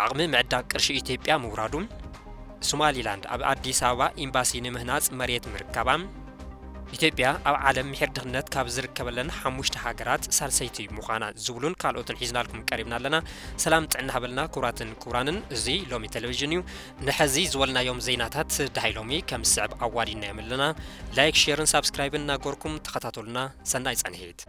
ዓቕሚ ምዕዳግ ቅርሺ ኢትዮጵያ ምውራዱ፣ ሶማሊላንድ ኣብ ኣዲስ ኣበባ ኤምባሲ ንምህናጽ መሬት ምርካባ፣ ኢትዮጵያ ኣብ ዓለም ምሒር ድኽነት ካብ ዝርከበለን ሓሙሽተ ሃገራት ሳልሰይቲ ምዃና ዝብሉን ካልኦትን ሒዝናልኩም ቀሪብና ኣለና። ሰላም ጥዕና ሃበልና ክቡራትን ክቡራንን፣ እዚ ሎሚ ቴሌቪዥን እዩ። ንሐዚ ዝበልናዮም ዜናታት ደሃይ ሎሚ ከም ዝስዕብ ኣዋዲናዮም ኣለና። ላይክ፣ ሼርን ሳብስክራይብን እናገርኩም ተኸታተሉና። ሰናይ ጻንሒት።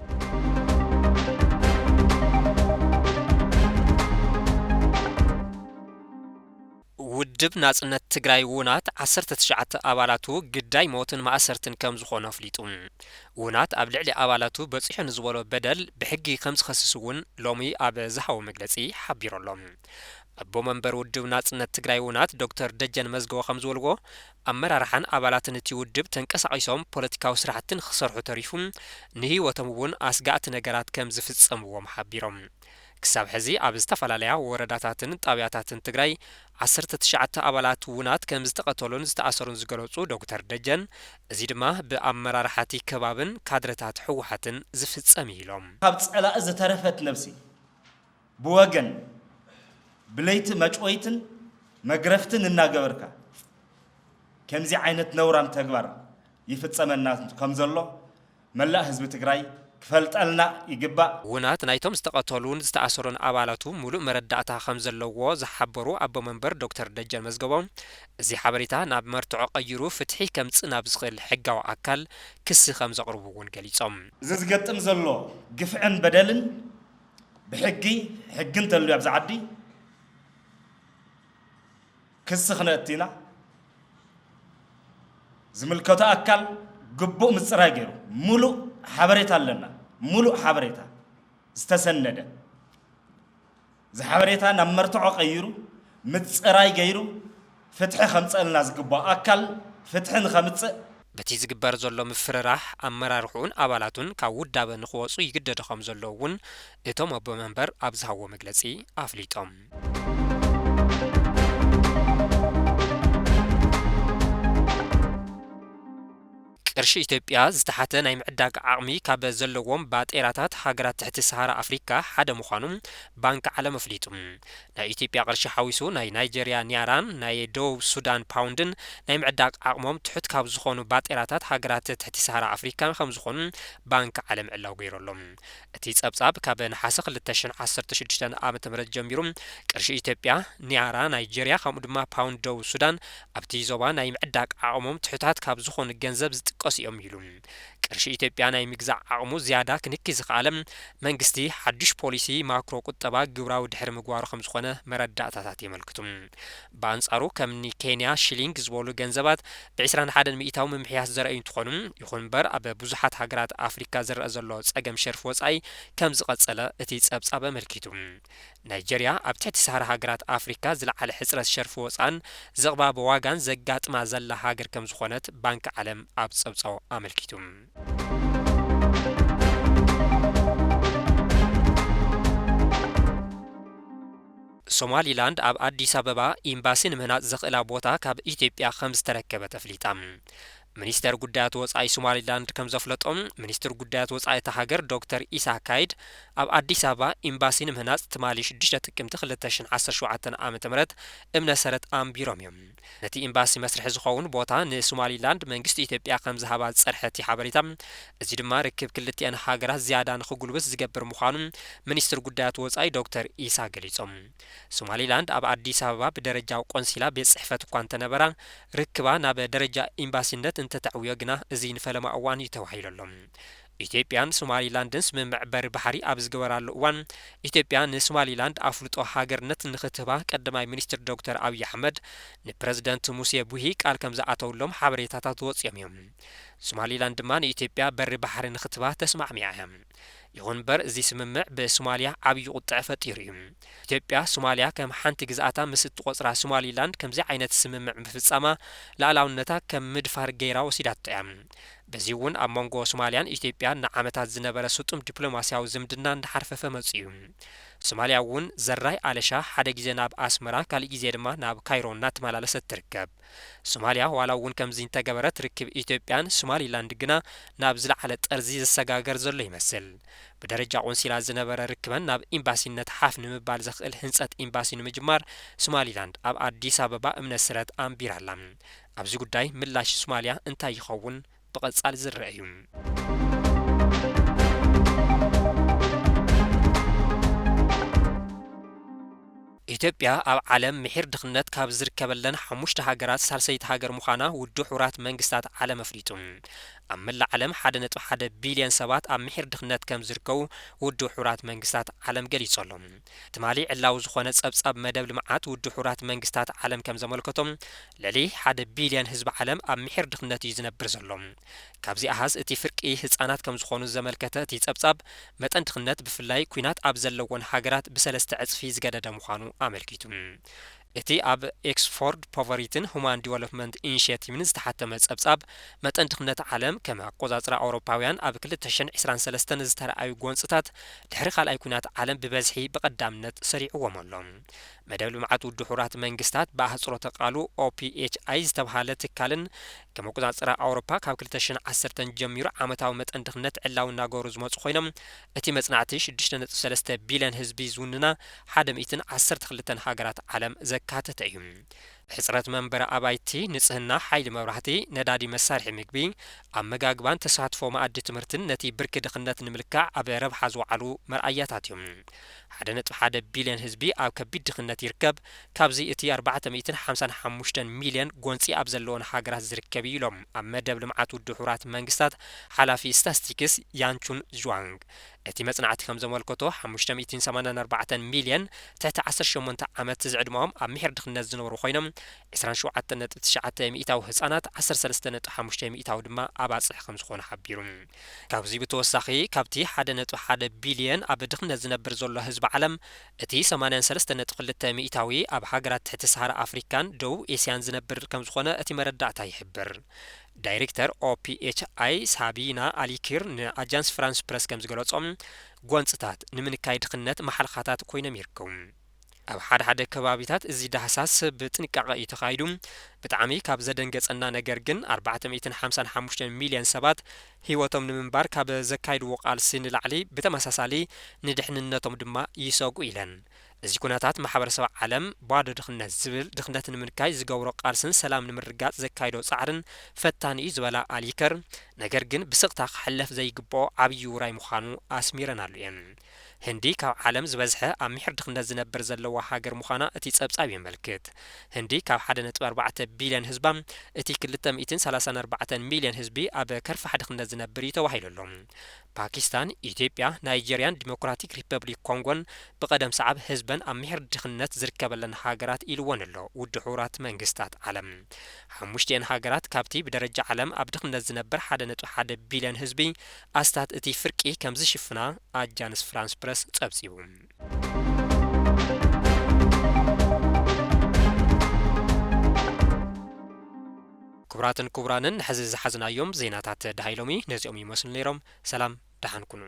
ውድብ ናጽነት ትግራይ ውናት ዓሰርተ ትሽዓተ ኣባላቱ ግዳይ ሞትን ማእሰርትን ከም ዝኾኑ ኣፍሊጡ። ውናት ኣብ ልዕሊ ኣባላቱ በጺሑ ንዝበሎ በደል ብሕጊ ከም ዝኸስስ እውን ሎሚ ኣብ ዝሃቦ መግለጺ ሓቢሩ ኣሎ። ኣቦ መንበር ውድብ ናጽነት ትግራይ ውናት ዶክተር ደጀን መዝገቦ ከም ዝበልዎ፣ ኣመራርሓን ኣባላትን እቲ ውድብ ተንቀሳቒሶም ፖለቲካዊ ስራሕቲ ንኽሰርሑ ተሪፉ ንህይወቶም እውን ኣስጋእቲ ነገራት ከም ዝፍጸምዎም ሓቢሮም። ክሳብ ሕዚ ኣብ ዝተፈላለያ ወረዳታትን ጣብያታትን ትግራይ ዓሰርተ ትሽዓተ ኣባላት ውናት ከም ዝተቐተሉን ዝተኣሰሩን ዝገለጹ ዶክተር ደጀን፣ እዚ ድማ ብኣመራርሓቲ ከባብን ካድረታት ህወሓትን ዝፍጸም እዩ ኢሎም። ካብ ጸላኢ ዝተረፈት ነብሲ ብወገን ብለይቲ መጭወይትን መግረፍትን እናገበርካ ከምዚ ዓይነት ነውራም ተግባር ይፍጸመና ከም ዘሎ መላእ ህዝቢ ትግራይ ክፈልጠልና ይግባእ። ውናት ናይቶም ዝተቐተሉን ዝተኣሰሩን ኣባላቱ ሙሉእ መረዳእታ ከም ዘለዎ ዝሓበሩ ኣቦ መንበር ዶክተር ደጀን መዝገቦ፣ እዚ ሓበሬታ ናብ መርትዖ ቀይሩ ፍትሒ ከምጽእ ናብ ዝኽእል ሕጋዊ ኣካል ክሲ ከም ዘቕርቡ እውን ገሊጾም። እዚ ዝገጥም ዘሎ ግፍዕን በደልን ብሕጊ፣ ሕጊ እንተልዩ ኣብዚ ዓዲ ክሲ ክነእቲ ኢና። ዝምልከቶ ኣካል ግቡእ ምጽራይ ገይሩ፣ ሙሉእ ሓበሬታ ኣለና፣ ሙሉእ ሓበሬታ ዝተሰነደ፣ እዚ ሓበሬታ ናብ መርትዖ ቀይሩ፣ ምጽራይ ገይሩ፣ ፍትሒ ከምጸልና ዝግባኦ ኣካል ፍትሒ ንኸምጽእ። በቲ ዝግበር ዘሎ ምፍርራሕ፣ ኣመራርሕኡን ኣባላቱን ካብ ውዳበ ንኽወጹ ይግደዱ ከም ዘለዉ እውን እቶም ኣቦ መንበር ኣብ ዝሃብዎ መግለጺ ኣፍሊጦም። ቅርሺ ኢትዮጵያ ዝተሓተ ናይ ምዕዳግ ዓቕሚ ካብ ዘለዎም ባጤራታት ሃገራት ትሕቲ ሰሃራ ኣፍሪካ ሓደ ምዃኑ ባንኪ ዓለም ኣፍሊጡ። ናይ ኢትዮጵያ ቅርሺ ሓዊሱ ናይ ናይጀርያ ኒያራን ናይ ደቡብ ሱዳን ፓውንድን ናይ ምዕዳግ ዓቕሞም ትሑት ካብ ዝኾኑ ባጤራታት ሃገራት ትሕቲ ሰሃራ ኣፍሪካ ከም ዝኾኑ ባንኪ ዓለም ዕላዊ ገይሩ ኣሎ። እቲ ጸብጻብ ካብ ነሓሰ ክልተ ሽሕን ዓሰርተ ሽዱሽተን ዓመተ ምህረት ጀሚሩ ቅርሺ ኢትዮጵያ፣ ኒያራ ናይጀርያ ከምኡ ድማ ፓውንድ ደቡብ ሱዳን ኣብቲ ዞባ ናይ ምዕዳግ ዓቕሞም ትሑታት ካብ ዝኾኑ ገንዘብ ዝጥቀሱ እዮም ኢሉ። ቅርሺ ኢትዮጵያ ናይ ምግዛእ ዓቕሙ ዝያዳ ክንኪ ዝኸኣለ መንግስቲ ሓዱሽ ፖሊሲ ማክሮ ቁጠባ ግብራዊ ድሕሪ ምግባሩ ከም ዝኾነ መረዳእታታት የመልክቱ። ብኣንጻሩ ከም ኒ ኬንያ ሽሊንግ ዝበሉ ገንዘባት ብ ዕስራን ሓደን ሚእታዊ ምምሕያሽ ዘርኣዩ እንትኾኑ፣ ይኹን እምበር ኣብ ብዙሓት ሃገራት ኣፍሪካ ዝረኣ ዘሎ ጸገም ሸርፊ ወጻኢ ከም ዝቐጸለ እቲ ጸብጻብ ኣመልኪቱ። ናይጀርያ ኣብ ትሕቲ ሰሃራ ሃገራት ኣፍሪካ ዝለዓለ ሕጽረት ሸርፊ ወጻእን ዘቕባበ ዋጋን ዘጋጥማ ዘላ ሃገር ከም ዝኾነት ባንኪ ዓለም ኣብ ጸብጻቡ ኣመልኪቱ። ሶማሊላንድ ኣብ ኣዲስ ኣበባ ኤምባሲ ንምህናጽ ዘኽእላ ቦታ ካብ ኢትዮጵያ ከም ዝተረከበት ኣፍሊጣ። ሚኒስተር ጉዳያት ወጻኢ ሶማሊላንድ ከም ዘፍለጦ፣ ሚኒስትር ጉዳያት ወጻኢ እታ ሃገር ዶክተር ኢሳ ካይድ ኣብ ኣዲስ ኣበባ ኤምባሲ ንምህናጽ ትማሊ ሽዱሽተ ጥቅምቲ ክልተ ሽሕን ዓሰርተ ሸውዓተን ዓመተ ምህረት እምነ ሰረት ኣንቢሮም እዮም። ነቲ ኤምባሲ መስርሒ ዝኸውን ቦታ ንሶማሊላንድ መንግስቲ ኢትዮጵያ ከም ዝሃባ ዝጸርሐ እቲ ሓበሬታ፣ እዚ ድማ ርክብ ክልቲኣን ሃገራት ዝያዳ ንኽጉልብት ዝገብር ምዃኑ ሚኒስትር ጉዳያት ወጻኢ ዶክተር ኢሳ ገሊጾም። ሶማሊላንድ ኣብ ኣዲስ ኣበባ ብደረጃ ቆንሲላ ቤት ጽሕፈት እኳ እንተነበራ፣ ርክባ ናብ ደረጃ ኤምባሲነት እንተተዕውዮ ግና፣ እዚ ንፈለማ እዋን እዩ ተባሂሉ ኣሎ። ኢትዮጵያን ሶማሊላንድን ስምምዕ በሪ ባሕሪ ኣብ ዝገበራሉ እዋን፣ ኢትዮጵያ ንሶማሊላንድ ኣፍልጦ ሃገርነት ንኽትህባ ቀዳማይ ሚኒስትር ዶክተር ኣብይ ኣሕመድ ንፕረዚደንት ሙሴ ቡሂ ቃል ከም ዝኣተውሎም ሓበሬታታት ወፂኦም እዮም። ሶማሊላንድ ድማ ንኢትዮጵያ በሪ ባሕሪ ንኽትህባ ተስማዕሚዓ እያ። ይኹን እምበር፣ እዚ ስምምዕ ብሶማልያ ዓብዪ ቁጥዐ ፈጢሩ እዩ። ኢትዮጵያ፣ ሶማልያ ከም ሓንቲ ግዝኣታ ምስ እትቖጽራ፣ ሶማሊላንድ ከምዚ ዓይነት ስምምዕ ምፍጻማ፣ ልኣላውነታ ከም ምድፋር ገይራ ወሲዳቶ እያ። በዚ እውን ኣብ መንጎ ሶማልያን ኢትዮጵያን ንዓመታት ዝነበረ ስጡም ዲፕሎማስያዊ ዝምድና እንዳሓርፈፈ መጺኡ እዩ። ሶማልያ እውን ዘራይ ኣለሻ ሓደ ግዜ ናብ ኣስመራ፣ ካልእ ግዜ ድማ ናብ ካይሮ እናተመላለሰት ትርከብ። ሶማልያ ዋላ እውን ከምዚ እንተገበረት፣ ርክብ ኢትዮጵያን ሶማሊላንድ ግና ናብ ዝለዓለ ጠርዚ ዝሰጋገር ዘሎ ይመስል። ብደረጃ ቆንሲላ ዝነበረ ርክበን ናብ ኤምባሲነት ሓፍ ንምባል ዘኽእል ህንጸት ኤምባሲ ንምጅማር፣ ሶማሊላንድ ኣብ ኣዲስ ኣበባ እምነ ስረት ኣንቢራ ኣላ። ኣብዚ ጉዳይ ምላሽ ሶማልያ እንታይ ይኸውን? ብቐጻሊ ዝረአ እዩ። ኢትዮጵያ ኣብ ዓለም ምሒር ድኽነት ካብ ዝርከበለን ሓሙሽተ ሃገራት ሳልሰይቲ ሃገር ምዃና ውድብ ሕቡራት መንግስታት ዓለም ኣፍሊጡ። ኣብ መላእ ዓለም ሓደ ነጥቢ ሓደ ቢልዮን ሰባት ኣብ ምሒር ድኽነት ከም ዝርከቡ ውድብ ሕቡራት መንግስታት ዓለም ገሊጹ ኣሎ። ትማሊ ዕላዊ ዝኾነ ጸብጻብ መደብ ልምዓት ውድብ ሕቡራት መንግስታት ዓለም ከም ዘመልከቶም፣ ልዕሊ ሓደ ቢልዮን ህዝቢ ዓለም ኣብ ምሒር ድኽነት እዩ ዝነብር ዘሎ። ካብዚ ኣሃዝ እቲ ፍርቂ ህጻናት ከም ዝኾኑ ዘመልከተ እቲ ጸብጻብ፣ መጠን ድኽነት ብፍላይ ኲናት ኣብ ዘለወን ሃገራት ብሰለስተ ዕጽፊ ዝገደደ ምዃኑ ኣመልኪቱ። እቲ ኣብ ኤክስፎርድ ፖቨሪትን ሁማን ዲቨሎፕመንት ኢኒሽቲቭን ዝተሓተመ ጸብጻብ፣ መጠን ድኽነት ዓለም ከም ኣቆጻጽራ ኣውሮፓውያን ኣብ ክልተ ሽሕን ዕስራን ሰለስተን ዝተረኣዩ ጎንጽታት፣ ድሕሪ ካልኣይ ኲናት ዓለም ብበዝሒ ብቐዳምነት ሰሪዕዎም ኣሎ። መደብ ልምዓት ውድብ ሕቡራት መንግስታት፣ ብኣህጽሮተ ቃሉ ኦፒኤችኣይ ዝተብሃለ ትካልን ከም ኣቆጻጽራ ኣውሮፓ ካብ ክልተ ሽሕን ዓሰርተን ጀሚሩ ዓመታዊ መጠን ድኽነት ዕላዊ እናገበሩ ዝመጹ ኮይኖም፣ እቲ መጽናዕቲ ሽዱሽተ ነጥቢ ሰለስተ ቢልዮን ህዝቢ ዝውንና ሓደ ሚእትን ዓሰርተ ክልተን ሃገራት ዓለም ዘካተተ እዩ። ሕጽረት መንበሪ ኣባይቲ፣ ንጽህና፣ ሓይሊ መብራህቲ፣ ነዳዲ፣ መሳርሒ ምግቢ፣ ኣመጋግባን ተሳትፎ መኣዲ ትምህርትን ነቲ ብርኪ ድኽነት ንምልካዕ ኣብ ረብሓ ዝወዓሉ መርኣያታት እዮም። ሓደ ነጥቢ ሓደ ቢልዮን ህዝቢ ኣብ ከቢድ ድኽነት ይርከብ። ካብዚ እቲ ኣርባዕተ ሚእትን ሓምሳን ሓሙሽተን ሚልዮን ጎንጺ ኣብ ዘለወን ሃገራት ዝርከብ እዩ ኢሎም ኣብ መደብ ልምዓት ውድብ ሕቡራት መንግስታት ሓላፊ ስታስቲክስ ያንቹን ዥዋንግ። እቲ መጽናዕቲ ከም ዘመልከቶ፣ ሓሙሽተ ሚእትን ሰማንያን ኣርባዕተን ሚልዮን ትሕቲ ዓሰርተ ሸሞንተ ዓመት ዝዕድመኦም ኣብ ምሒር ድኽነት ዝነብሩ ኮይኖም፣ ዕስራን ሸውዓተን ነጥቢ ትሽዓተ ሚእታዊ ህጻናት፣ ዓሰርተ ሰለስተ ነጥቢ ሓሙሽተ ሚእታዊ ድማ ኣባጽሕ ከም ዝኾኑ ሓቢሩ። ካብዚ ብተወሳኺ፣ ካብቲ ሓደ ነጥቢ ሓደ ቢልዮን ኣብ ድኽነት ዝነብር ዘሎ ህዝቢ ዓለም፣ እቲ ሰማንያን ሰለስተ ነጥቢ ክልተ ሚእታዊ ኣብ ሃገራት ትሕቲ ሰሃራ ኣፍሪካን ደቡብ ኤስያን ዝነብር ከም ዝኾነ እቲ መረዳእታ ይሕብር። ዳይሬክተር ኦፒኤችኣይ ሳቢና ኣሊኪር ንኣጃንስ ፍራንስ ፕረስ ከም ዝገለጾ፣ ጎንጽታት ንምንካይ ድኽነት ማሕለኻታት ኮይኖም ይርከቡ። ኣብ ሓደ ሓደ ከባቢታት እዚ ዳህሳስ ብጥንቃቐ እዩ ተኻይዱ። ብጣዕሚ ካብ ዘደንገጸና ነገር ግን፣ ኣርባዕተ ሚእትን ሓምሳን ሓሙሽተን ሚልዮን ሰባት ህይወቶም ንምንባር ካብ ዘካይድዎ ቃልሲ ንላዕሊ፣ ብተመሳሳሊ ንድሕንነቶም ድማ ይሰግኡ ኢለን። እዚ ኩነታት፣ ማሕበረሰብ ዓለም ባዶ ድኽነት ዝብል፣ ድኽነት ንምንካይ ዝገብሮ ቃልስን ሰላም ንምርጋጽ ዘካይዶ ጻዕርን ፈታኒ እዩ ዝበላ ኣሊከር፣ ነገር ግን ብስቕታ ክሕለፍ ዘይግብኦ ዓብዪ ውራይ ምዃኑ ኣስሚረናሉ እየን። ህንዲ ካብ ዓለም ዝበዝሐ ኣብ ምሒር ድኽነት ዝነብር ዘለዋ ሃገር ምዃና እቲ ጸብጻብ የመልክት። ህንዲ ካብ ሓደ ነጥቢ ኣርባዕተ ቢልዮን ህዝባ፣ እቲ ክልተ ሚእትን ሰላሳን ኣርባዕተን ሚልዮን ህዝቢ ኣብ ከርፋሕ ድኽነት ዝነብር እዩ ተባሂሉ ኣሎ። ፓኪስታን፣ ኢትዮጵያ፣ ናይጀርያን ዲሞክራቲክ ሪፐብሊክ ኮንጎን ብቐደም ሰዓብ ህዝበን ኣብ ምሒር ድኽነት ዝርከበለን ሃገራት ኢልወን ኣሎ ውድብ ሕቡራት መንግስታት ዓለም። ሓሙሽቲኤን ሃገራት ካብቲ ብደረጃ ዓለም ኣብ ድኽነት ዝነብር ሓደ ነጥቢ ሓደ ቢልዮን ህዝቢ ኣስታት እቲ ፍርቂ ከም ዝሽፍና ኣጃንስ ፍራንስ ፕረስ ጸብጺቡ። ክቡራትን ክቡራንን፣ ንሕዚ ዝሓዝናዮም ዜናታት ደሃይ ሎሚ ነዚኦም ይመስሉ ነይሮም። ሰላም፣ ደሓን ኩኑ።